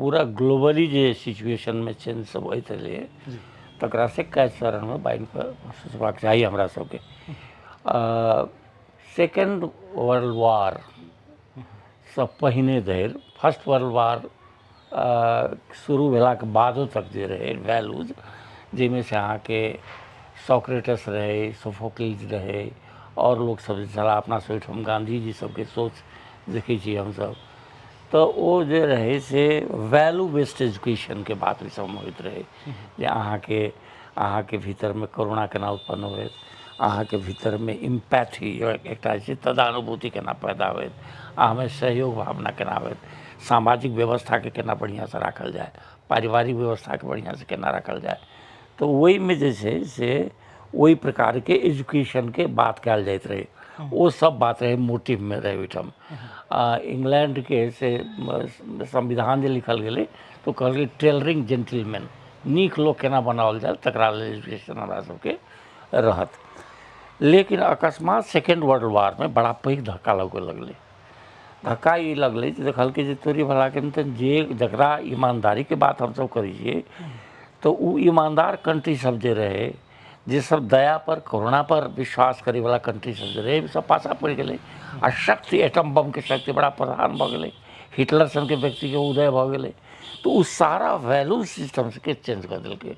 पूरा ग्लोबली जे सिचुएशनमे चेंज सब होइत रहलै, तकरासँ कए चरणमे बान्हि कऽ सोचबाक चाही हमरा सबके। सेकेण्ड वर्ल्ड वार सँ पहिने धरि, फर्स्ट वर्ल्ड वार शुरू भेलाके बादो तक जे रहै वैल्यूज, जाहिमे से अहाँके सॉक्रेटस रहै, सोफोक्लीज रहै, आओर लोकसभ जे छलाह, अपना सब ओहिठाम गाँधीजी सबके सोच देखै छियै हमसभ, तऽ ओ जे रहै से वैल्यू बेस्ड एजुकेशनके बात ओहि समयमे होइत रहै, जे अहाँके भीतरमे करुणा केना उत्पन्न होयत, अहाँके भीतरमे इम्पैथी एकटा जे छै तदानुभूति केना पैदा होयत, अहाँमे सहयोग भावना केना होयत, सामाजिक व्यवस्थाके केना बढ़िआँसँ राखल जाय, पारिवारिक व्यवस्थाके बढ़िआँसँ केना राखल जाय। तऽ ओहिमे जे छै से ओहि प्रकारके एजुकेशनके बात कयल जाइत रहै। ओ सब बात रहै, मोटिवमे रहै ओहिठाम। इंग्लैंडके से संविधान जे लिखल गेलै तऽ ओ कहलकै टेलरिंग जेंटलमैन, नीक लोक केना बनाओल जाय, तकरा लेल एजुकेशन हमरा सबके रहत। लेकिन अकस्मात सेकेंड वर्ल्ड वारमे बड़ा पैघ धक्का लगऽ लगलै। धक्का ई लगलै जे देखलकै जे तोरी भलाके तऽ जे जकरा ईमानदारीके बात हमसब करै छियै, तऽ ओ ईमानदार कंट्री सब जे रहै, जे सब दयापर करुणापर विश्वास करैवला कंट्री सब जे रहै, सब पाछाँ पड़ि गेलै आ शक्ति एटम बमके शक्ति बड़ा प्रधान भऽ गेलै, हिटलर सनके व्यक्तिके उदय भऽ गेलै, तऽ ओ सारा वैल्यू सिस्टमके चेंज कऽ देलकै।